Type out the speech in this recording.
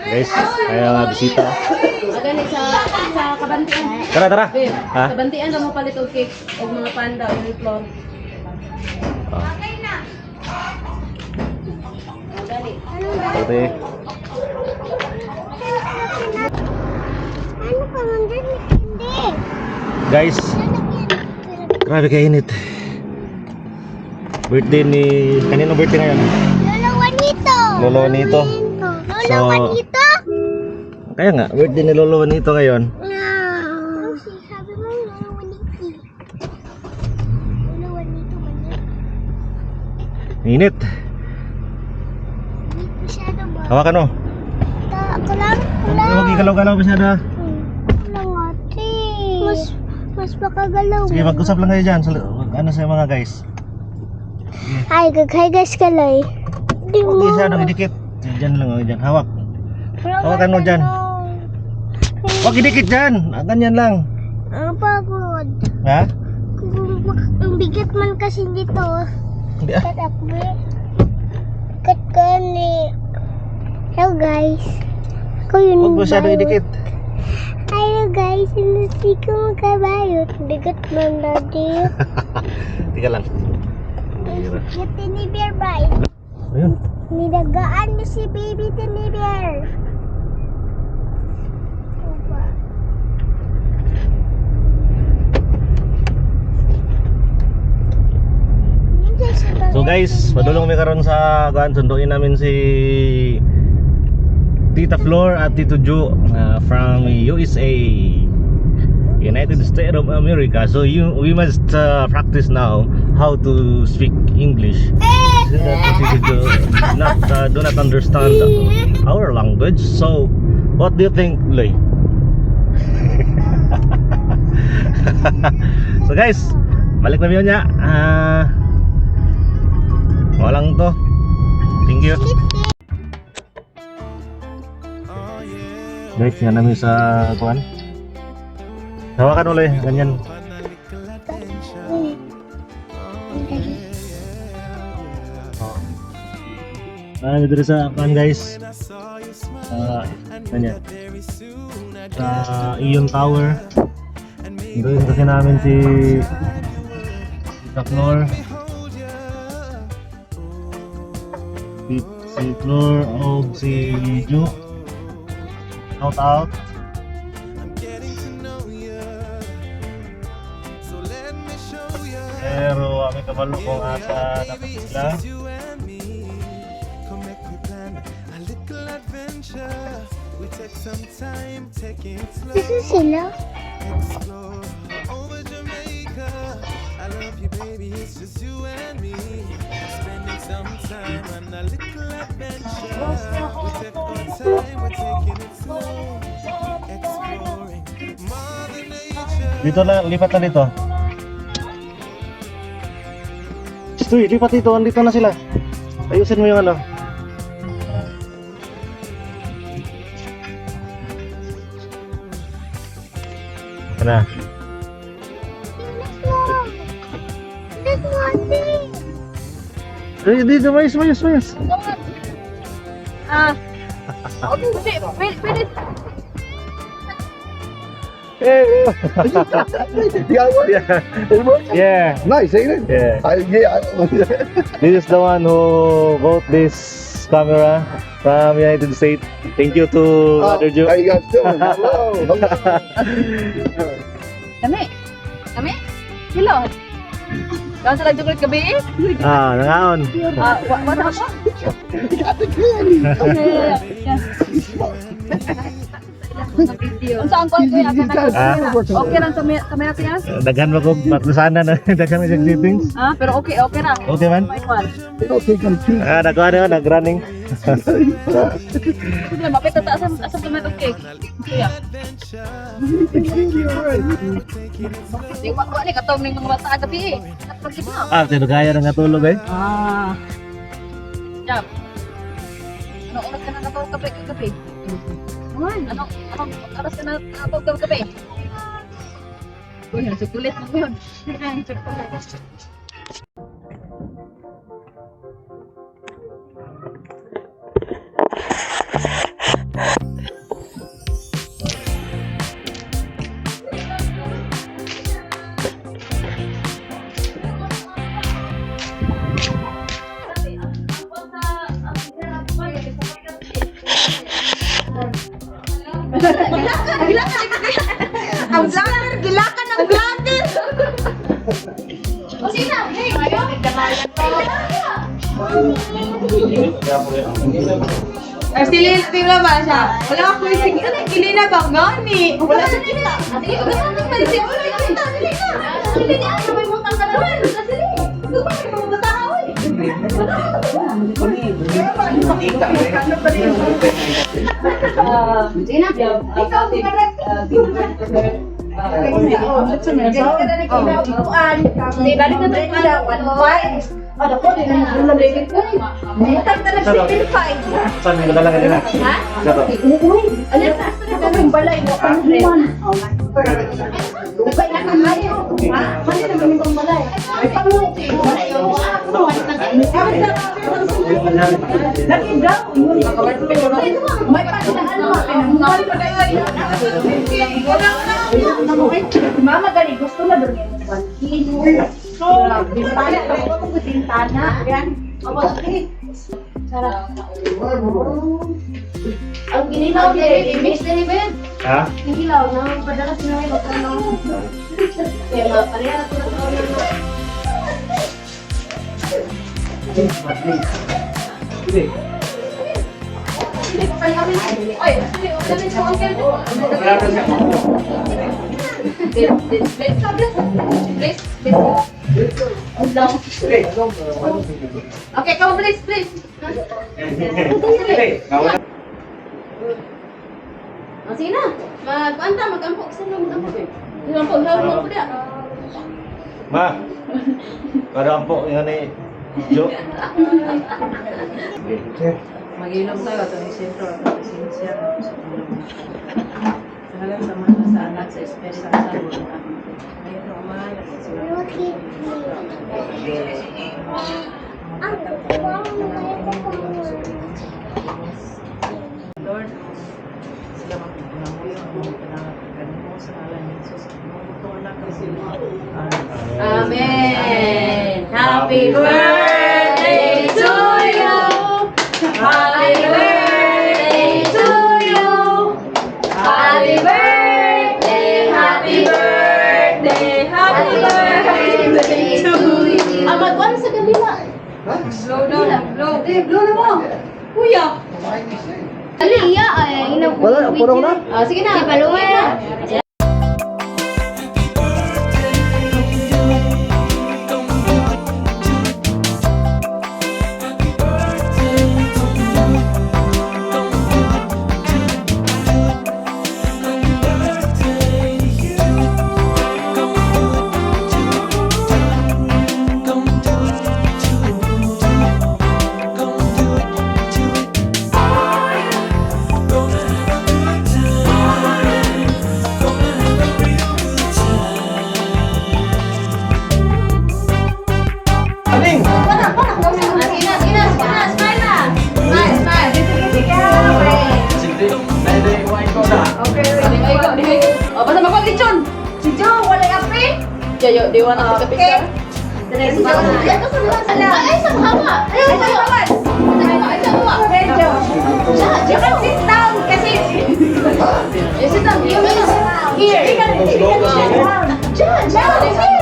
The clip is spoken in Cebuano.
Guys, kaya mga bisita. Agani sa kabantian. Tara, tara. Babe, Ha? sa bantian ra mo palit og cake og mga panda og floor. Oh. Gani. Ate. Ano ka man din? Hindi. Guys, grabe kainit. Birthday ni kanino birthday ngayon? Lolo Juanito. Lolo Juanito. Lolo So- Juanito? Kaya nga, birthday ni Lolo Juanito ngayon. No. Sabi mo Lolo Juanito. Lolo Juanito ba yun? Init. Hindi masyado ba? Hawakan mo. Ako lang, ako lang. Huwag igalaw-galaw masyado, ha. Ako lang, ate. Mas makagalaw. Sige, mag-usap lang kayo dyan. Ano sa mga guys? Ay, gaghay guys kalay. Di Huwag mo. masyadong idikit. Diyan lang, oh, dyan. Hawak. Hawakan mo dyan. Huwag idikit dyan. Ah, ganyan lang. Ang pagod. Ha? Ang bigat man kasi dito. Hindi ah. Kat ako eh. Kat ka ni. Hello guys. Ako yun. Huwag masyadong bayot. idikit. Hello guys, hindi ko magkabayot. Bigat man daddy. Teka lang. Yung teddy bear ba? Ayun. Nilagaan mo si baby teddy bear. Opa. So guys, padulong mi karon sa kuan, sunduin namin si Tita Flor at Tito Ju from USA. United States of America. So we must practice now how to speak English. So that Tito Ju not do not understand our language. So what do you think, Loy? So guys, balik na niya. Ah, walang to. Thank you. Guys, yan namin sa kuan. Hawakan ulit, ganyan. Oh. Namin dito sa kuan, guys. Ah, ganyan. Sa Ion Tower. Doon kasi namin si Tita Flor. Si Flor o si Ju. Shout out. Pero kami kabalo kung asa dapat sila. Nasa sila? Dito na, lipat na dito. Stoy, lipat dito. Andito na sila. Ayusin mo yung ano. Ano? Bilis mo! Bilis mo, ate! Eh, dito, mayos, mayos, mayos. Ah. Hindi, pwede, pwede. Eh, Yeah, it works. yeah. It works. Yeah. Nice, ain't it? Yeah. Yeah. This is the one who bought this camera from United States. Thank you to Oh, Brother Joe. how you guys doing? Hello. Hello. Kami. Kami? Hello. Kaon sa lang chocolate gabi? Ah, nangaon. Ah, wa wa sa ako. You got the candy. Unsa ang kuan kuya? These guys Ah. really working on Okay it. lang sa kamera kuya? Daghan ba ko batlusanan na daghan sa settings. Ah, pero okay, okay ra. Okay man. May kwan. They don't take them too. Ah, nagkuha na nag-running. Sige, mapit ta sa sa tomato cake. Kuya. The candy already. Di wa wa ni katong ning mga bata gabi eh. At pagkit na. Ah, tinugaya na nga tulog eh. Ah. Jab. Ano oras ka na natulog kape kape? Ano oras ka na natulog kape? Uy, chocolate mo yun. Chocolate. Ang vlogger, gilakan ang vlogger. O, sige na. Hey, Ay, si Lil, tingnan ba siya? Wala ako yung sige. Kilina ba? Gani. Wala siya kita. Sige, ugasan lang ba? Sige, ugasan lang. Dili na. Dili na. May mutang ka naman. Sige. Dupa, may mga bata ka, oy. Sige na. Ikaw, Hindi, balik na tayo. Saan may dala ka nila? Ha? Sa to. Ano na? Balay mo, panghuman. Lugay na kayo. Ha? Mali naman yung balay. Ay, panghuman. Lagi daw. May pagdaan mo. Pinanguman pa kayo. Mama gani gusto na doon yung 1 kilo. Grabe. Tana, ako kung gusto tana. Yan. Ang ginilaw, i-mix na ni Ben. Ha? Ginilaw, na padalas na may magkano. Kaya mga pareha na ito na. Ay, sige, okay na po, uncle. Please, please, please. Okay, come please, please. Oh, sige na. Mag-anta, mag-ampo. Saan na mag-ampo? Eh? Mag-ampo, mag-ampo po na. Ma. Kada po yung ni Jo. Mag-ilong tayo at ang sentro at ang sinsya. Sa ngalan sa Ama, sa Anak, sa Espiritu Santo. Ngayon, Ama, nagsisimula. Lord, sila magpapanamuyo ang mga panangat mo sa ngalan ni Jesus. Ang mga anak ng sila. Amen. Happy birthday to you. Happy birthday to you. Happy birthday, happy birthday, happy birthday to you. Ah, magwan sa kanila. Blow na. Blow. Eh, blow na mo. Kuya. Ali, iya ay ina. Wala, puro na. Ah, sige na. Paluwa na. Aning. Ah, sige na, sige na, sige na. Smile na. Smile, smile. Sige, dai wine ko na. Di kayo, di kayo. Oh, basta magpag lechon. Si Joe, walay ape. Yo, yo, di wanna take a picture? Ay, sa haba. Ay, sa haba. Ay, sa haba. Medyo. You can sit down kasi. Sit down. Here. Sit down. Diyan, diyan.